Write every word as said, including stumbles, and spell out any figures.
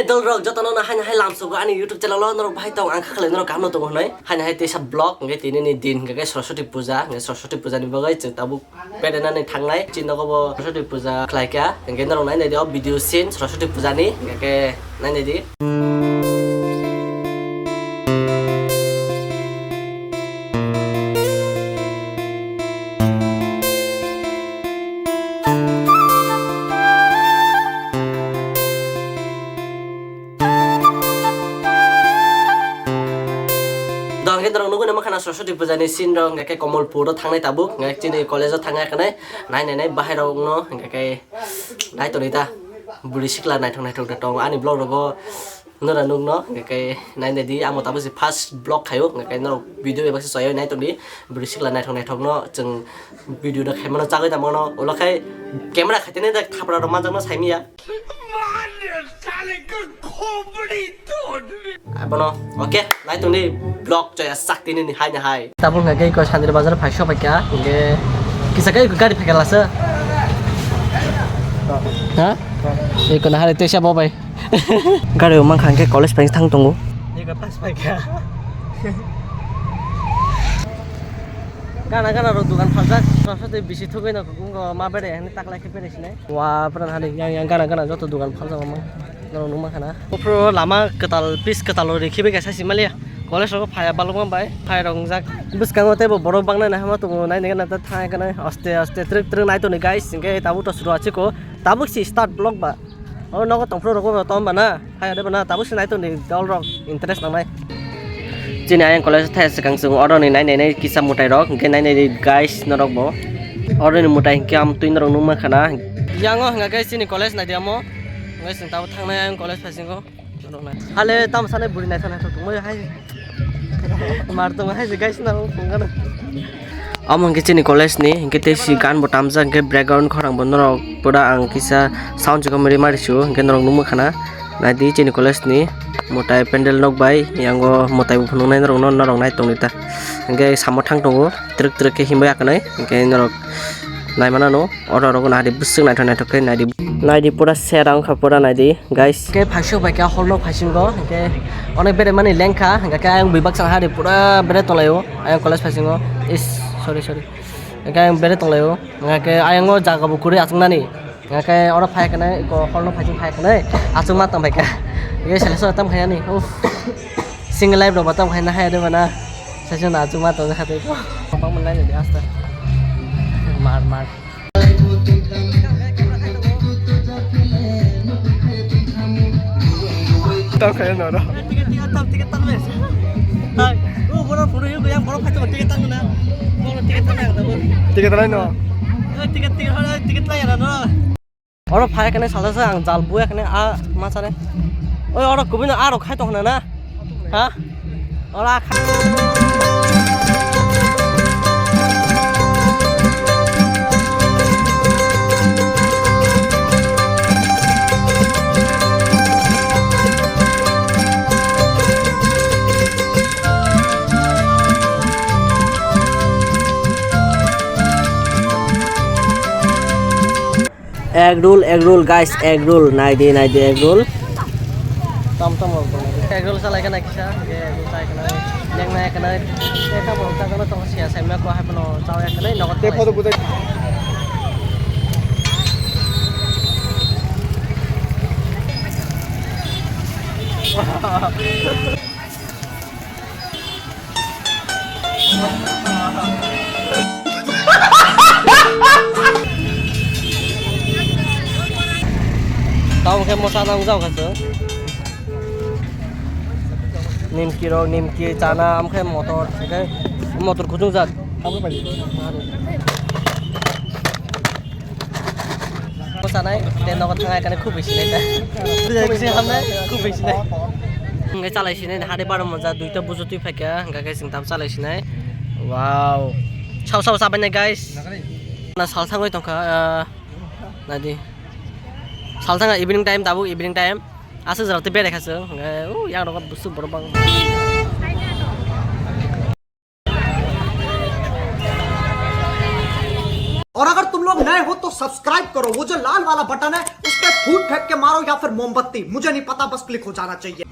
Dol rok jotono no haino hai lamsogo ani YouTube channel o, norok bahai tong ang kha khlai norok kaham no tongo hwnwi. Haino hai teisa vlog hwnkhe tini ni din hwnkhe Saraswati puja, hwnkhe Saraswati puja ni bagwi chwng tabuk bedenani thangnai. Chini nogo bo Saraswati puja khlai kha, hwnkhe norok nai nai di o video scene Saraswati puja ni, hwnkhe nai nai di. Dong hwnkhe norok nugwi nangma khana Saraswati puja ni scene rok, hwnkhe Kamalpur o thangnai tabuk, hwnkhe chini college o thangnai hwnkhe nai nai nai bahai rok no hwnkhe nai tongwi ta bwrwi sikla naithok naithok da tongo ani vlog rogo. Nora nukno, hwnkhe nai nai di, amo tabuk se first vlog khaio, hwnkhe norok video bebak se chayoi nai tongdi, bwrwi sikla naithok naithokno chwng video da khaimano chagwi tangmano, ulo khai camera khaitene da thapra rok manjakno saimiya. Abono, okay, nai tongdi vlog chaya sak tini ni hai na hai. Tabuk hwnkhe ko Sandri Bazar phai sobai kha, hwnkhe kisa khe gari phai kha lasa. Ha? Eko na hari tesa bobai. Gari o mankha hwnkhe college pai thang tongo. Ego pass paikha. Gana gana rok dukan phaljak. Rosate bisi thugwi no kukungo ma bere hwnwi taklai khe bere sinai. Wa pran hani yang yang gana gana joto dukan phaljak ma. Norok nukma khana. Bufru lama kwtal pis kwtal rw rikhibai kaisa simaliya. College rogo phaya balokma bai phai rok wngjak. Bwskango teibo borok bangnai nai hama tongo nai nai gana ta thang kanai aste aste twrwk twrwk nai toni guys hwnkhe tabuk to suru achiko tabuk si start vlog ba. O nogo tongphuru rok bo tom bana, phai ade bana, tabuk se nai tongdi dol rok interest nangnai. Chini ayang college thai swkang chwng oro ni nai nai nai kisa mwtai rok, hwnkhe nai nai di guys norok bo. Oro ni mwtai hwnkhe am twi norok nukma khana. Yang o hwnkha khe chini college nai di amo, hwnkhe chwng tabuk thangnai ayang college phaisingo. Hale tamo sanai buri nai sanai tongmani hai. Mar tongo hai se guys na phunukgano. Omo hwnkhe chini college ni hwnkhe tei si gan bo tamjak hwnkhe background khorang bo norok pura ang kisa sound chikon rimari su hwnkhe norok nukmukha na naidi chini college ni mwtai pendel nok bai yango mwtai bo phunuknai norok no norok nai tongdi ta hwnkhe samo thang tongo twrwk twrwk khe himbai akanai hwnkhe norok naimano no oro rok no hari bwswk naithok naithok khe naidi naidi pura sera wngkha pura naidi. Guys. Khe phaisok bai khe hall no phaisingo, hwnkhe onek bere mani lengkha, hwnkhe ayang bui baksa hari pura bere tonglaio, ayang college phaisingo, is, sorry, sorry, hwnkhe ayang bere tonglaio, hwnkhe ayang o jaga bo kwrwi achuknani, hwnkhe oro phai khe nai, eko hall no phaising phai khe nai, achukma tong phaikha, hwnkhe sela sela tam khaiyani, uff, single life rok bo tam khaina hai de bana, session achukma tong kha tei ko, bang mun lai de asta, mar mar. Tang kaya noro. Tiket, tiket, tam, tiket, tam, mes. Hai, oh, borok photo yuk, yang borok kaitor tiket tang na. Borok tiket tang na, tabo. Tiket tang no. Eh, tiket, tiket, hai, tiket lai na no. Oro phai kene salsa sa ang jal buya kene a ma sane. Oi, oro kubino a rok khai tong na na. Ha? Ora kha- Egg roll, egg roll, guys, egg roll. Nai di, nai di, egg roll. Tam tam rok dong. Egg roll salai kana kisa, ye egg roll sai kana, yang nai kana, ye tam rok ta kana tong sia sai ma ko hai pano chao ya kana, nogo te photo budai. Tamo khe mosa nang jao kha chwng. Nimki rok, nimki, chana, omo khe motor, hwnkhe motor kuchung jak. Bwsanai, tei nogo thangai kani khub bisi nai ta. Bwsai bisi hamnai, khub bisi nai. Hwnkhe chalai sinai, hade baro moja duita buju twi phaikha, hwnkhe khe chwng tam chalai sinai. Wow. Sao sao chabainai, guys. Na sal thangwi tongkha, ah, naidi. Sal thangkha evening time, tabuk evening time. Aswk jora tei berai kha chwng, hwnkhe, uh, yang rogo busuk borok bang. और अगर तुम लोग नए हो तो सब्सक्राइब करो, वो जो लाल वाला बटन है उस पर फूट फेंक के मारो या फिर मोमबत्ती, मुझे नहीं पता, बस क्लिक हो जाना चाहिए।